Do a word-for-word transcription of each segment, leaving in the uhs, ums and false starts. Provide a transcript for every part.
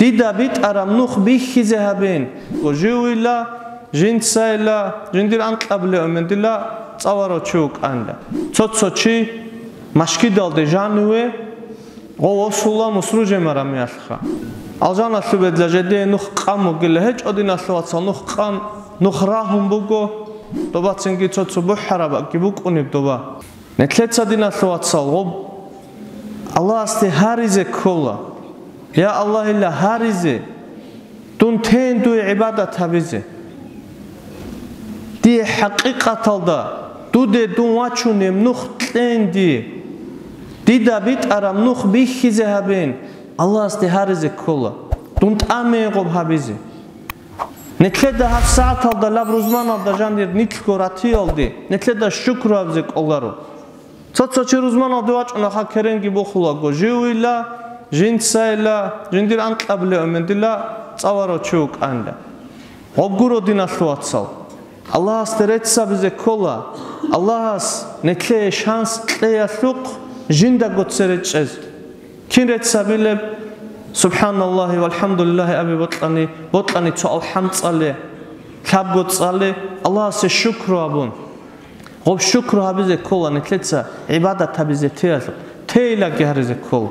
Дида битӀараб нух бихьизе гьабин, живила, жинцайила, жиндир анкьабилеб мендила цӀаларав чи вукӀанила. Цо-цо чи машгидалде жаниве гъов восула мусру жемараб мехалъха. Алжаналъуб бедла жедее нух къан бугила гьечӀо, диналъул вацал, нух къан, нух рагьун буго, добацинги цо-цо бухӀарабги букӀунеб доба. Нилъеца, диналъул вацал, гъоб Аллагьасде гьаризе ккола. Я Аллагьила, гьаризе, дун тейин дуе гӀибадат гьабизе. Дие хӀакъикъаталда, дуде дун вачунеб нух кьейин дие. Дида битӀараб нух бихьизе гьабин, Аллагьасде гьаризе ккола, дун тӀамейин гъоб гьабизе. Нилъеда гьаб сагӀаталда, лаб рузманалда жандир нилъго ратиялде, нилъеда шукру гьабизе кӀоларо. Цо-цо чи рузманалде вачӀунаха, керенги бухулаго, живила, жинцайила, жиндир анкьабилеб мендила цӀаларав чи вукӀанила. Гъоб гуро, диналъул вацал. Аллагьасде рецц гьабизе ккола, Аллагьас нилъее шанс кьеялъухъ жиндаго цере чӀезе. Кин рецц гьабилеб? СубхӀаналлагьи валхӀамдулиллагьи абе бокьани, бокьани цо алхӀам цӀале, лъабго цӀале, Аллагьасе шукру гьабун. Гъоб шукру гьабизе ккола нилъеца гӀибадат гьабизе теялъухъ, тейилаги гьаризе ккола.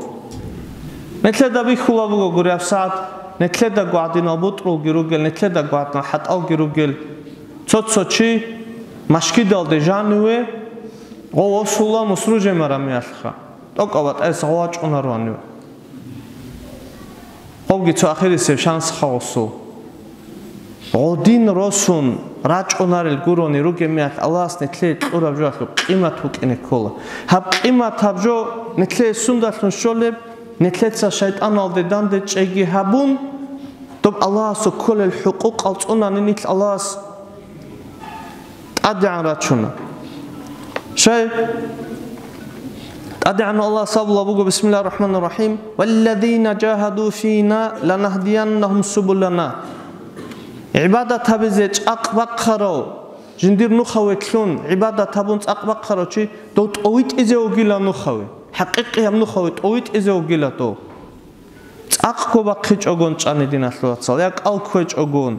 Нилъеда бихьула буго гури гьаб сагӀат, нилъедаго гӀадинал бутӀрулги ругел, нилъедаго гӀадинал хӀатӀалги ругел. Цо-цо чи машгидалде жаниве гъов восула мусру жемараб мехалъха. ТӀокӀаб батӀаялъ гъов вачӀунароанив. Гъобги цо ахирисеб шансха гъосул. Гъодин росун рачӀунарел гурони ругеб мехалъ Аллагьас нилъее кьураб жоялъул къимат букӀине ккола. Гьаб къимат гьаб жо нилъее сундалъун щолеб, нилъеца шайтӀаналде данде чӀеги гьабун, доб Аллагьасул кколел хӀукъукъал цӀунани нилъ Аллагьас тӀадегӀан рачуна. Щай? ТӀадегӀанав Аллагьас абулеб буго, бисмиллагьир рахӀманир рахӀим, «Валлазина жагьаду фина ланахдияннагьум субулана». ГӀибадат гьабизе чӀакъ бахъарав, жиндир нухаве лъун гӀибадат гьабун цӀакъ бахъарав чи, дов тӀовитӀизе вугила нухаве, хӀакъикъияб нухаве тӀовитӀизе вугила дов. ЦӀакъго бахъичӀогон чӀани, диналъул вацал, я кӀал кквечӀогон,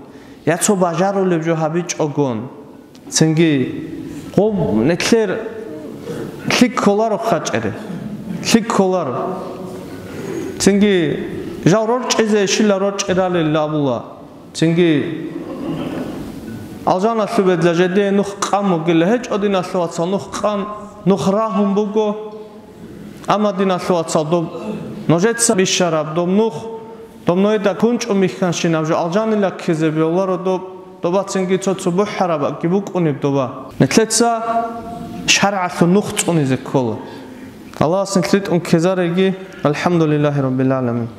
я цо бажарулеб жо гьабичӀогон, цинги гъоб нилъер лъикӀ кколаро хъачӀере, лъикӀ кколаро. Цинги жал рорчӀизе щила рорчӀералел абула. Цинги алжаналъуб бедла жедее нух къан бугила гьечӀо, диналъул вацал, нух къан, нух рагьун буго. Амма, диналъул вацал, доб нужеца бищараб доб нух, доб нужеда кунчӀун бихьанщинаб жо алжанила ккезе бегьуларо доб, добацинги цо-цо бухӀарабги букӀунеб доба. Нилъеца шаргӀалъул нух цӀунизе ккола. Аллагьас нилъ ритӀун ккезареги, алхӀамдулиллагьи раббил гӀаламин.